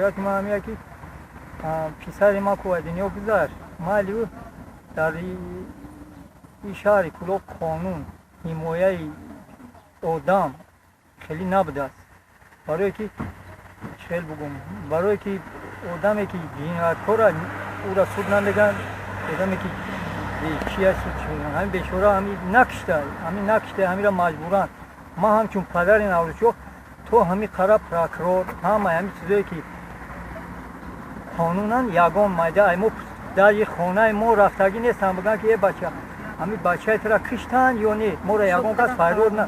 Шикояти ман ҳамия, ки писари ман ку дунё гузашт, майли, дар ин шаҳри Кӯлоб қонун, ҳимояи одам хеле набудааст. Барое ки хел бугум, барое ки одаме ки ҷинояткора, ӯра суд намеган, одаме ки чи аст, суд чӣ меган? Ҳамин бечора ҳами накишта, ҳамин накишта, ҳамира маҷбуран. Ман ҳамчун падари Наврӯзшоҳ то ҳами қара прокурор, ҳама ҳами чизое ки қонунан, ягон майда ай мо дар хонаи мо рафтагӣ нестам, бигӯянд ки: «Э, бача, ҳами бачаи тура киштанд ё не?» Моро ягон кас фарёд на,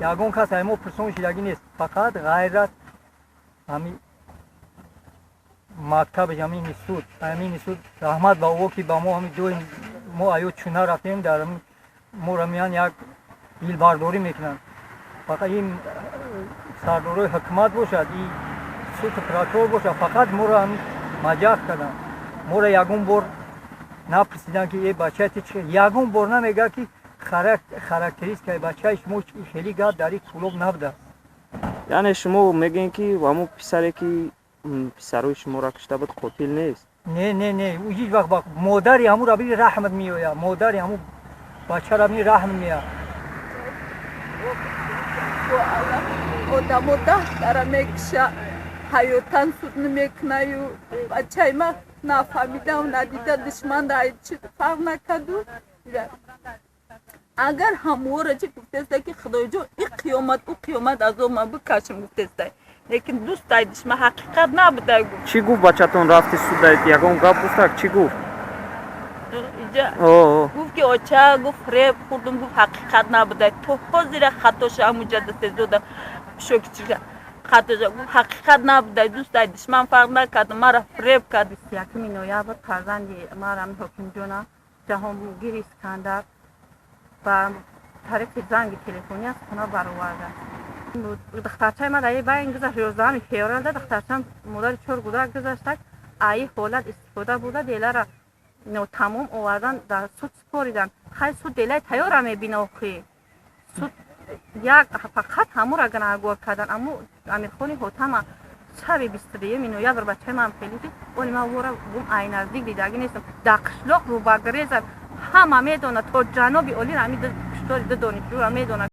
ягон кас ай мо пурсон шидагӣ нест. Фақат ғайр аз ҳами мактабаш, ҳами институт, ҳами институт, раҳмат ба ӯ, ки ба мо ҳами доим мо аё чуна рафтем, дар моро меян, як дилбардорӣ мекунанд. Фақат ин сардорои ҳукумат бошад, и суд, прокурор бошад, фақат моро ҳами маҷах карданд. Моро ягон бор напурсиданд, ки: «Э, бачаи ту чи?» Ягон бор намегӯяд, ки характеристикаи бачаи шумо. Хеле гап дар ин Кӯлоб набудааст. Яъне шумо мегӯед, ки ҳамун писаре ки писарои шуморо кушта буд, қотил нест? Не, не, не, ӯ ҳеҷ вақт. Модари ҳамуро бини, раҳмат меояд, модари ҳамун бачаро бини, раҳм меояд. Одамо даҳтара мекуша, ҳаётан суд намекунаю. Бачаи ма нафаҳмидау надида, душман чи фарқ накарду. Агар ҳамвора чи гуфтеста, ки худоҷон, и қиёмат, ӯ қиёмат азоб ма бикашам, гуфтеста, лекин дӯстай душман ҳақиқат набудай, гуфт. Чӣ гуфт бачатон рафти суда? Ягон гап гуфтак? Чӣ гуфт? Гуфт ки: «Оча, — гуфт, — фиреб хӯрдум», гуфт, «ҳақиқат набудай». То ҳозира хатоша ҳамуҷа дастезода шокичига хатоша. Гуфт: «Ҳақиқат набудай, дӯстай душман фарқ накард, мара фиреб кард». 21-уми ноябр фарзанди марам Ҳокимҷона Ҷаҳонгир Искандар ба тариқи занги телефонӣ аз хона бароварда. Духтарчаи ма дар байн гузашт, 11-уми февралда духтарчам, модари чор кӯдак, гузаштак. Аи ҳолат истифода бурда, делара нотамом овардан, дар суд супоридан. Хай, суд делаи тайёра мебина. Охи суд як фақат ҳамура гунаҳгор кардан, аммо Амирхони Ҳотама. Шаби 22-юми ноябр бачаи ман хеле дид. Оли ман вора гум, ай наздик дидагӣ нестам. Дар қишлоқ рӯбагрезад, ҳама медонад, то ҷаноби олӣ ҳами киштори ду донишҷӯра медонад.